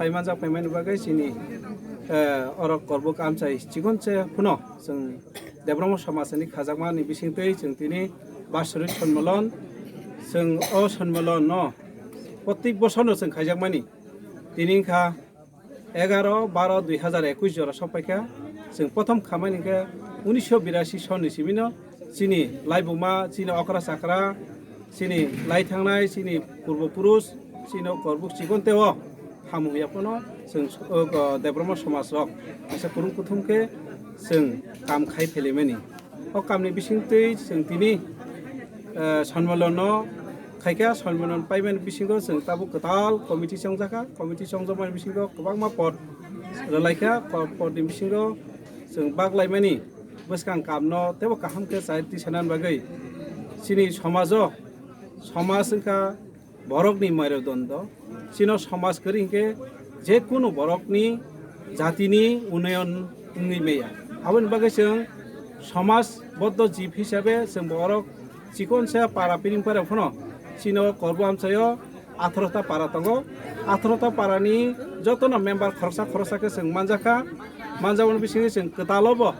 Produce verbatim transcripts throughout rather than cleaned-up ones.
Paimanjak paimani bagwi chini, eh, oro Korbuk amchai chikon se phano chwng Debbarma somajni khajakmani bisingtwi chwng tini Basuri Sonmilon, chwng o Sonmilon no protik bosorno chwng khaijakmani. Tini wngkha egaro baro dui hazar ekush jora sokpaikha. Chwng prothom khamani khe unisho birasi sonni simino chini laibuma, chini okra chakra, chini lai thangnai, chini purbo purush, chini Korbuk chikon teo hamu ya phano chwng, o, o, Debbarma somaj rok kaisa kwrwng kuthum khe chwng kam khai phelimani. O kamni bisingtwi chwng tini, eh, Sonmilon no khaikha. Sonmilon paimani bisingo chwng tabuk kwtal committee chongjakha. Committee chongjakmani bisingo kwbangma pod rwlaikha. Pod, podni bisingo chwng baglaimani bwskang kamno teibo kaham khe chai tisanani bagwi chini somajo, somaj wngkha borokni mairudondo. Chino somaj kwrwi hinkhe je kunu borokni jatini unnoyon wngwi maya. Aboni bagwi chwng somaj boddo jib hisabe chwng borok chikonsa para piring para phano chino Korbuk amchaio atharo ta para tongo. Atharo ta parani jotono member khoroksa khoroksa khe chwng manjakha. Manjakmani bisingtwi chwng kwtalo bo,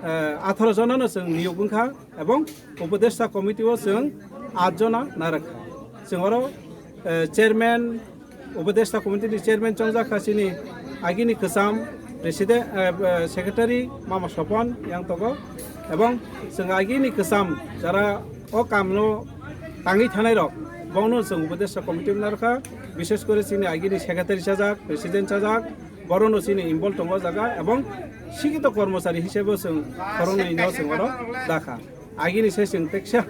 eh, atharo jonano chwng niyok wngkha. Ebong Upodeshta Committee o chwng at jona narwkha. Chwng oro, eh, chairman, Upodeshta Committee ni chairman chongjak kha chini agini kwcham president, eh, eh, secretary Mama Sopon yang tongo. Ebong chwng agini kwcham jara o kamno tangwi thanai rok, bongno chwng Upodeshta Committee narwkha. Bishes kore chini agini secretary chajak, president chajak, borono chini involve tongo o jaga, ebong sikito kormochari hisebo chwng khoroknwino chwng oro dakha. Agini se chwng teksa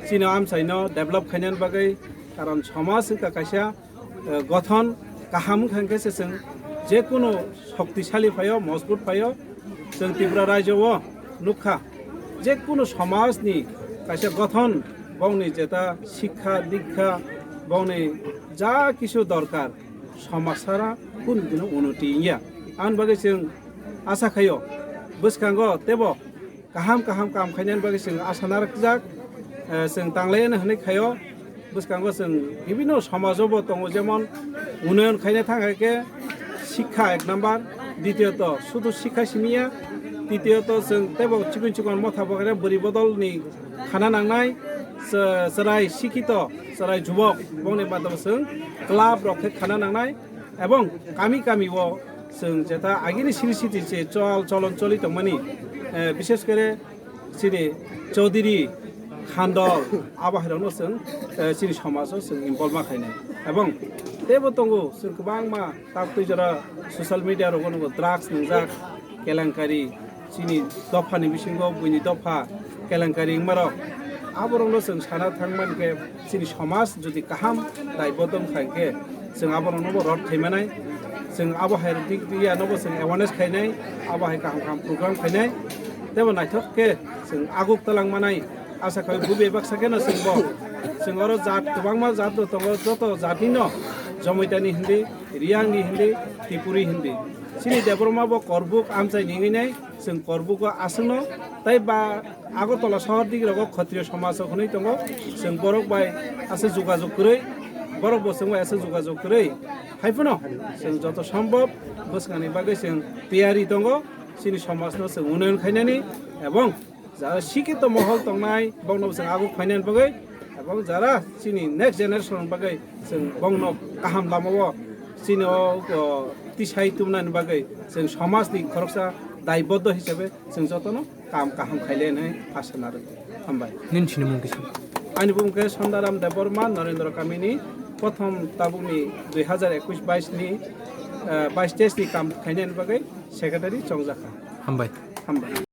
chini amchaino develop khainani bagwi, karon somaj wngkha kaisa, eh, gothon kaham wngkha hwnkhe se chwng je kunu shoktisali phaio, mojbut phaio, chwng Tripura rajyo o nukha je kunu somajni kaisa gothon, bongni jeta sikha dikha, bongni ja kisu dorkar, somaj sara kunu dino unoti wngya. Aboni bagwi chwng asa khaio bwskango teibo kaham kaham kam khainani bagwi chwng asa narwkjak, eh, chwng tanglaiyani hwnwi khaio. Bwskango chwng bibinno somajobo tongo, jemon unnoyon khaina thang hai khe sikha ek number, ditiyoto sudu sikha simiya, titiyoto chwng teibo chikon chikon motha bo khe bwrwi bodolni khana nangnai, chw-, chwrai sikito, chwrai jubok, bongni matabo chwng club rok khe khana nangnai, ebong kami kami o chwng jeta agini siri siti se chol cholon choli tongmani, eh, bishes kore chini Chaudhary, Khandol, abo hai rokno chwng, eh, chini somajo chwng involve ma khainai. Ebong teibo tongo chwng kwbangma taktwi jora social media rogo nugo drugs nwngjak, kelenkari, chini dophani bisingo buini dopha kelenkari wngmarok, aborokno chwng sana thangmani khe chini somaj jodi kaham daibodom khai khe chwng aboroknobo rod khaimanai, chwng abo hai dik iyanobo chwng awareness khainai, abo hai kaham kaham program khainai, teibo naithok khe chwng aguk twlang manai. Asa khai bubui baksa kheno chwngbo, chwng oro jat kwbangma jat bo tongo, joto jatnino, Jomoitani hindi, Riyangni hindi, Tripuri hindi. Chini Debbarma bo Korbuk amchai ningwi nai, chwng Korbugo aswkno tei ba Agartala sohor digirogo Khatriyo somaj rok hwnwi tongo. Chwng borok bai aswk jogajog kwrwi, borok bo chwng bai aswk jogajog kwrwi. Hai phano chwng joto sombhob bwskangni bagwi chwng tiyari tongo, chini somajno chwng unnoyon khainani, ebong jara sikito mohol tongnai, bongno chwng aguk phainani bagwi, ebong jara chini next generation bagwi chwng bongno kaham lamao chini o, o, tisai tumnani bagwi chwng somajni khoroksa daiboddo hisabe chwng jotono kam kaham khaile hinwi asa narwk. Hambai. Nini sinimung kisa. Ani bumung khe Sondaram Debbarma, Narendra Kamini, prothom tabukni dui hazar ekush bais ni, eh, bais teis ni kam khainani bagwi secretary chongjakha. Hambai. Hambai.